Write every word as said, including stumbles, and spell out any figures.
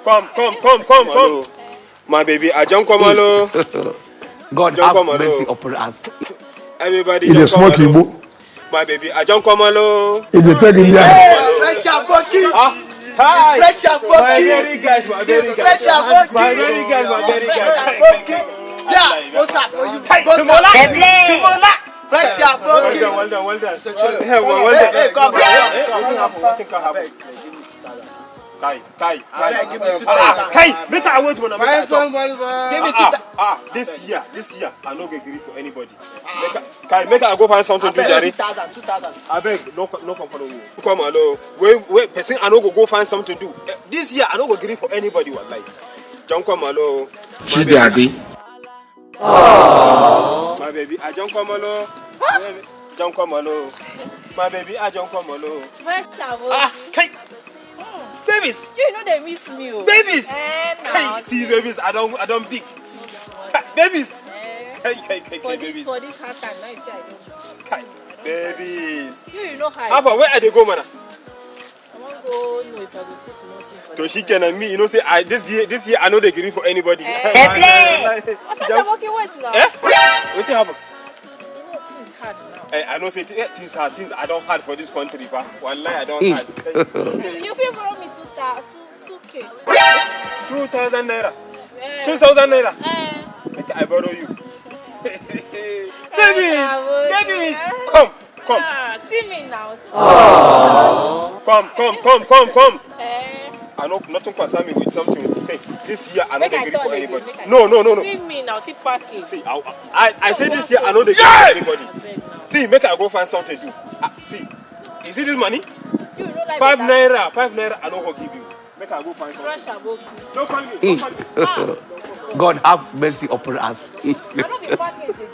Come, come, come, come, come. My baby, I jump come alone. God have mercy upon us. Everybody, e dey smoke Igbo. My baby, I jump come alone. E dey take India. Pressure boki. Ah, hi. Pressure boki. My very guys, my very guys. Pressure boki. My very guys, my very guys. Pressure boki. Yeah, what's up for you? Hey, Timola. Timola. Pressure boki. Well done, well done, well done. Hey, well, well done. Hey, come, come, come, come. Wetin happen? Wetin happen? Kai, Kai, Kai. Abeg, give me two thousand. Ah, Kai, make I wait for una, make I talk. Give me two thousand. Ah, ah, this year, this year, I no go gree for anybody. Make I, Kai, make I go find something to do, jare. Two thousand, two thousand. Abeg, no, co- no come follow me. Come alone. Wait, wait, person, I no go go find something to do. Eh, this year, I no go gree for anybody, wallahi. Don't come alone. My baby. My baby, I don't come alone. Don't come alone. My baby, I don't come alone. Fresh out. Ah, Kai. Babies. You know they miss me, oh. Babies. Eh, now. Hey, see, babies, I don't, I don't big. Babies. Eh. Hey, hey, hey, for hey, this, babies. For this hard time, now you say I don't. Kai, babies. You, you know how. Papa, where are they go, man? I wan go know if I go see small thing for to that she side. Can and me, you know, say I this year, this year I know they gree for anybody. Eh. They play. What are you working with now? Eh? What happen? You know, things hard now. Eh, I know say th- eh, things hard. Things I don't hard for this country, pa. Wallahi, I don't hard. You fit borrow me two ta- two two k. Two thousand naira. Eh. Two thousand naira. Eh. Make I borrow you. Babies, babies, come, come. Ah, see me now. Come, come, come, come, come. Eh. I know nothing concern me with something. Hey, this year I no dey gree for anybody. No, no, no, no. See me now, see package. See, I, I, I say this year I no dey gree for anybody. See, make I go find something do. Ah, see, you see this money? Five naira, five naira, I no go give you. Make I go find something. Fresh aboki. Don't call me, don't call me. Ah, God have mercy upon us. I no be package again.